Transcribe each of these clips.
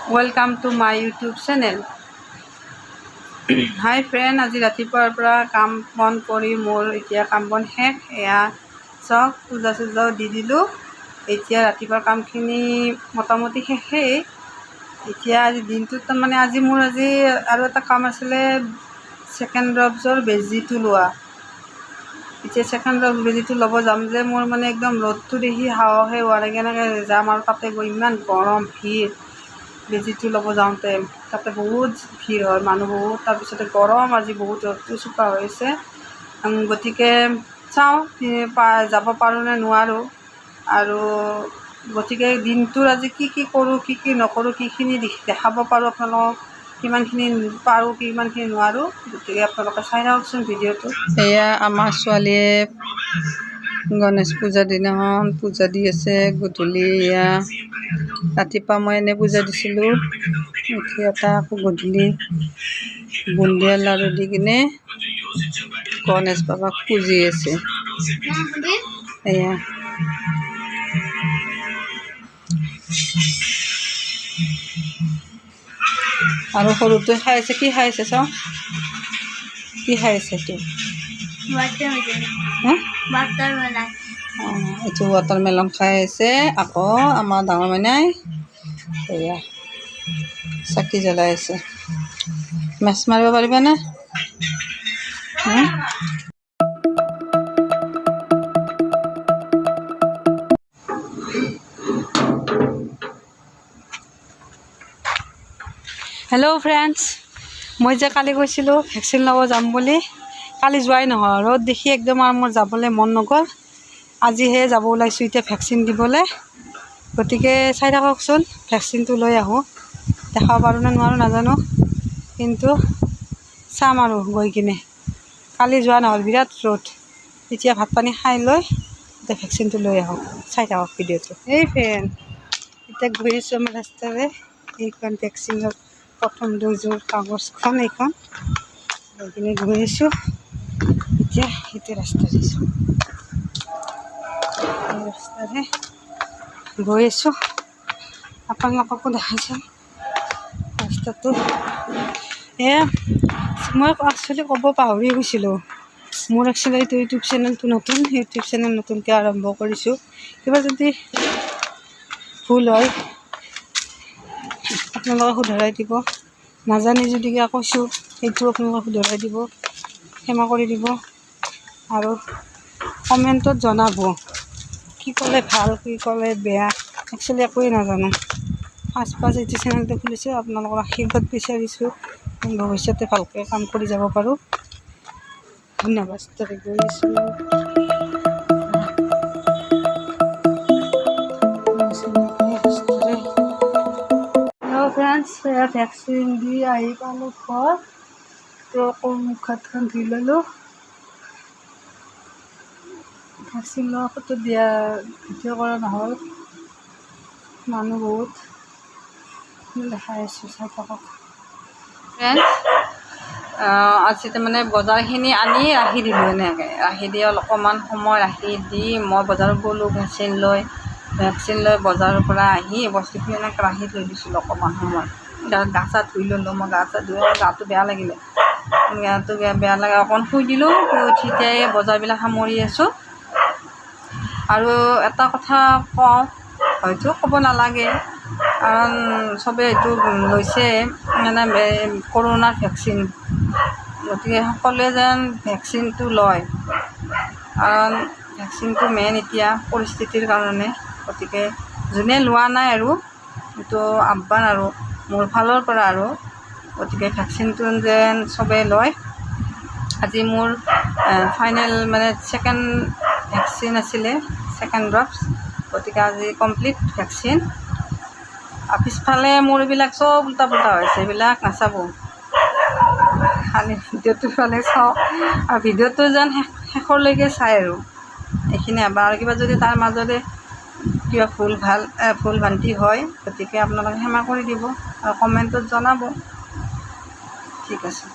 Welcome to my YouTube channel. Hi friend, আজি ৰাতিপুৱাৰ পৰা কাম বন কৰি মোৰ এতিয়া কাম বন শেষ। এয়া চাওক, পূজা চূজাও দি দিলোঁ। এতিয়া ৰাতিপুৱাৰ কামখিনি মোটামুটি শেষেই। এতিয়া আজি দিনটোত তাৰমানে আজি মোৰ আজি আৰু এটা কাম আছিলে, ছেকেণ্ড ড'জৰ বেজীটো লোৱা। এতিয়া ছেকেণ্ড ড'জ বেজীটো ল'ব যাম যে মোৰ মানে একদম ৰ'দটো দেখি সাহসে হোৱা নাই, কেনেকৈ যাম আৰু তাতে গৈ ইমান গৰম, ভিৰ। বেজীটো ল'ব যাওঁতে তাতে বহুত ভিৰ হয়, মানুহ বহুত, তাৰপিছতে গৰম, আজি বহুত ৰ'দটো চোকা হৈছে। গতিকে চাওঁ যাব পাৰোঁ নে নোৱাৰোঁ। আৰু গতিকে দিনটোৰ আজি কি কি কৰোঁ, কি কি নকৰোঁ, কিখিনি দেখাব পাৰোঁ আপোনালোকক, কিমানখিনি পাৰোঁ, কিমানখিনি নোৱাৰোঁ, গতিকে আপোনালোকে চাই থাককচোন ভিডিঅ'টো। এয়া আমাৰ ছোৱালীয়ে গণেশ পূজাৰ দিনাখন পূজা দি আছে গধূলি। এয়া ৰাতিপুৱা মই এনেই পূজা দিছিলোঁ, এতিয়া এটা আকৌ গধূলি বুন্দিয়া লাড়ু দি কিনে গণেশ বাবাক পূজি আছে। এয়া আৰু সৰুটোৱে খাই আছে। কি খাই আছে চাওঁ, কি খাই আছে এইটো? অঁ, এইটো ৱাটাৰ মেলন খাই আছে। আকৌ আমাৰ ডাঙৰ মাইনাই এয়া চাকি জ্বলাই আছে। মাছ মাৰিব পাৰিবানে? হেল্ল' ফ্ৰেণ্ডছ, মই যে কালি কৈছিলোঁ ভেকচিন ল'ব যাম বুলি, কালি যোৱাই নহয়, ৰ'দ দেখি একদম আৰু মোৰ যাবলৈ মন নগ'ল। আজিহে যাব ওলাইছোঁ এতিয়া ভেকচিন দিবলৈ। গতিকে চাই থাককচোন, ভেকচিনটো লৈ আহোঁ। দেখাব পাৰোঁ নে নোৱাৰোঁ নাজানো, কিন্তু চাম আৰু গৈ কিনে। কালি যোৱা নহ'ল, বিৰাট ৰ'দ। এতিয়া ভাত পানী খাই লৈ এতিয়া ভেকচিনটো লৈ আহোঁ, চাই থাকক ভিডিঅ'টো। এই ফ্ৰেণ্ড, এতিয়া গৈ আছোঁ আমাৰ ৰাস্তাৰে। এইখন ভেকচিনৰ প্ৰথম ড'জৰ কাগজখন, এইখন লৈ কিনে গৈ আছোঁ। এতিয়া এইটো ৰাস্তাৰে যাওঁ, এই ৰাস্তাৰে গৈ আছোঁ। আপোনালোককো দেখাইছোঁ ৰাস্তাটো। এয়া মই একচুৱেলি ক'ব পাহৰি গৈছিলোঁ, মোৰ একচুৱেলি এইটো ইউটিউব চেনেলটো নতুন, ইউটিউব চেনেল নতুনকৈ আৰম্ভ কৰিছোঁ। কিবা যদি ভুল হয় আপোনালোকে শুধৰাই দিব, নাজানি যদি কিবা কৈছোঁ সেইটো আপোনালোকে শুধৰাই দিব, ক্ষমা কৰি দিব। আৰু কমেণ্টত জনাব কি ক'লে ভাল, কি ক'লে বেয়া। একচুৱেলি একোৱেই নাজানো, ফাৰ্ষ্ট ফাৰ্ষ্ট এইটো চেনেলটো খুলিছোঁ। আপোনালোকৰ আশীৰ্বাদ বিচাৰিছোঁ, ভৱিষ্যতে ভালকৈ কাম কৰি যাব পাৰোঁ। ধন্যবাদ। গৈ আছোঁ। হেল্ল' ফ্ৰেণ্ডছ, এয়া ভেকচিন দি আহি পালোঁ ঘৰ। তো আকৌ মুখ হাতখন ধুই ল'লোঁ। ভেকচিন লোৱা ফটো দিয়া ভিডিঅ' কৰা নহ'ল, মানুহ বহুত। দেখাই আছোঁ, চাই থাকক। ফ্ৰেণ্ডছ, আজি তাৰমানে বজাৰখিনি আনি ৰাখি দিলোঁ, এনেকৈ ৰাখি দি অলপমান সময় ৰাখি দি মই বজাৰত গ'লোঁ ভেকচিন লৈ। ভেকচিন লৈ বজাৰৰ পৰা আহি বস্তুখিনি এনেকৈ ৰাখি থৈ দিছিলোঁ অকণমান সময়। গা চা ধুই ল'লোঁ মই, গা চা ধুই গাটো বেয়া লাগিলে, গাটো বেয়া লাগে অকণ শুই দিলোঁ। শুই উঠি এতিয়া এই বজাৰবিলাক সামৰি আছোঁ। আৰু এটা কথা কওঁ, হয়তো ক'ব নালাগে, কাৰণ চবেই এইটো লৈছে, মানে কৰোণাৰ ভেকচিন। গতিকে সকলোৱে যেন ভেকচিনটো লয়, কাৰণ ভেকচিনটো মেইন এতিয়া পৰিস্থিতিৰ কাৰণে। গতিকে যোনে লোৱা নাই আৰু এইটো আহ্বান আৰু মোৰ ফালৰ পৰা আৰু, গতিকে ভেকচিনটো যেন চবেই লয়। আজি মোৰ ফাইনেল মানে ছেকেণ্ড ভেকচিন আছিলে, ছেকেণ্ড ড্ৰপছ, গতিকে আজি কমপ্লিট ভেকচিন। পিছফালে মোৰ এইবিলাক চব উল্টা পুল্টা হৈছে, এইবিলাক নাচাব, খালি ভিডিঅ'টো ফালে চাওক আৰু ভিডিঅ'টো যেন শেষলৈকে চাই আৰু এইখিনি এবাৰ। আৰু কিবা যদি তাৰ মাজতে কিবা ভুল ভ্ৰান্তি হয়, গতিকে আপোনালোকে ক্ষমা কৰি দিব আৰু কমেণ্টত জনাব। ঠিক আছে,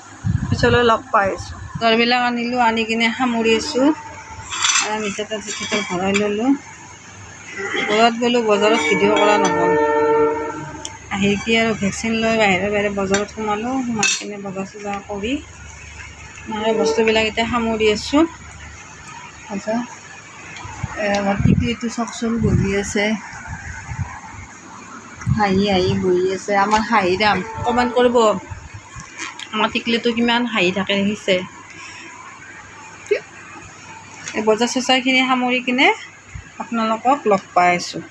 পিছলৈ লগ পাই আছোঁ। বজাৰবিলাক আনিলোঁ, আনি কিনে সামৰি আছোঁ আৰু মিঠাতেল চিঠাতেল ভৰাই ল'লোঁ। বজাৰত গ'লোঁ, বজাৰত ভিডিঅ' কৰা নহ'ল। আহি কি আৰু ভেকচিন লৈ বাহিৰে বাহিৰে বজাৰত সোমালোঁ। সোমাই কিনে বজাৰ চজাৰ কৰি মানে বস্তুবিলাক এতিয়া সামৰি আছোঁ। আচ্ছা, আমাৰ টিকলিটো চাওকচোন, বহি আছে, হাঁহি হাঁহি বহি আছে। আমাৰ হাঁহিৰাম, কমেণ্ট কৰিব, আমাৰ টিকলিটো কিমান হাঁহি থাকে দেখিছে। এই বজাৰ চজাৰখিনি সামৰি কিনে আপোনালোকক লগ পাই আছোঁ।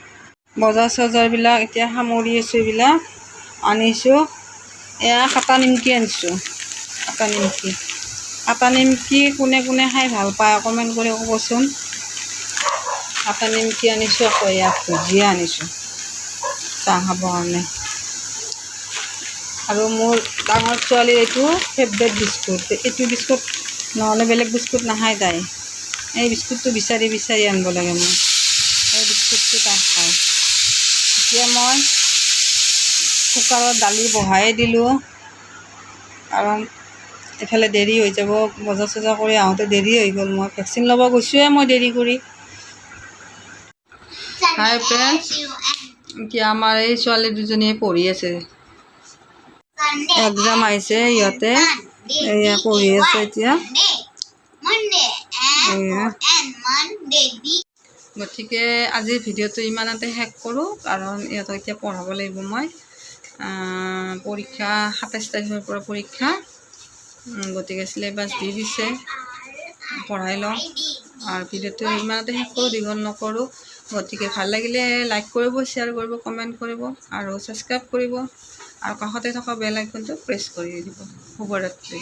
বজাৰ চজাৰবিলাক এতিয়া সামৰি আছোঁ। এইবিলাক আনিছোঁ। এয়া কাটা নিমকি আনিছোঁ, কাটা নিমকি। কাটা নিমকি কোনে কোনে খাই ভাল পায়, কমেণ্ট কৰি ক'বচোন। কাটা নিমকি আনিছোঁ। আকৌ এয়া ভুজিয়া আনিছোঁ চাহ খাবৰ কাৰণে। আৰু মোৰ ডাঙৰ ছোৱালীৰ এইটো ফেভৰেট বিস্কুট। এইটো বিস্কুট নহ'লে বেলেগ বিস্কুট নাখায় তাই। এই বিস্কুটটো বিচাৰি বিচাৰি আনিব লাগে মই। এই বিস্কুটটো তাই খায়। এতিয়া মই কুকাৰত দালি বহাই দিলোঁ, কাৰণ এইফালে দেৰি হৈ যাব। বজাৰ চজাৰ কৰি আহোঁতে দেৰি হৈ গ'ল। মই ভেকচিন ল'ব গৈছোঁৱে মই দেৰি কৰি। হাই ফ্ৰেণ্ডছ, এতিয়া আমাৰ এই ছোৱালী দুজনীয়ে পঢ়ি আছে। এক্সাম আহিছে ইহঁতে, এয়া পঢ়ি আছে এতিয়া। এয়া গতিকে আজিৰ ভিডিঅ'টো ইমানতে শেষ কৰোঁ, কাৰণ ইহঁতক এতিয়া পঢ়াব লাগিব মই। পৰীক্ষা 27 তাৰিখৰ পৰা পৰীক্ষা। গতিকে চিলেবাছ দি দিছে, পঢ়াই লওঁ আৰু ভিডিঅ'টো ইমানতে শেষ কৰোঁ, দীঘল নকৰোঁ। গতিকে ভাল লাগিলে লাইক কৰিব, শ্বেয়াৰ কৰিব, কমেণ্ট কৰিব আৰু ছাবস্ক্ৰাইব কৰিব আৰু কাষতে থকা বেল আইকনটো প্ৰেছ কৰি দিব। শুভৰাত্ৰি।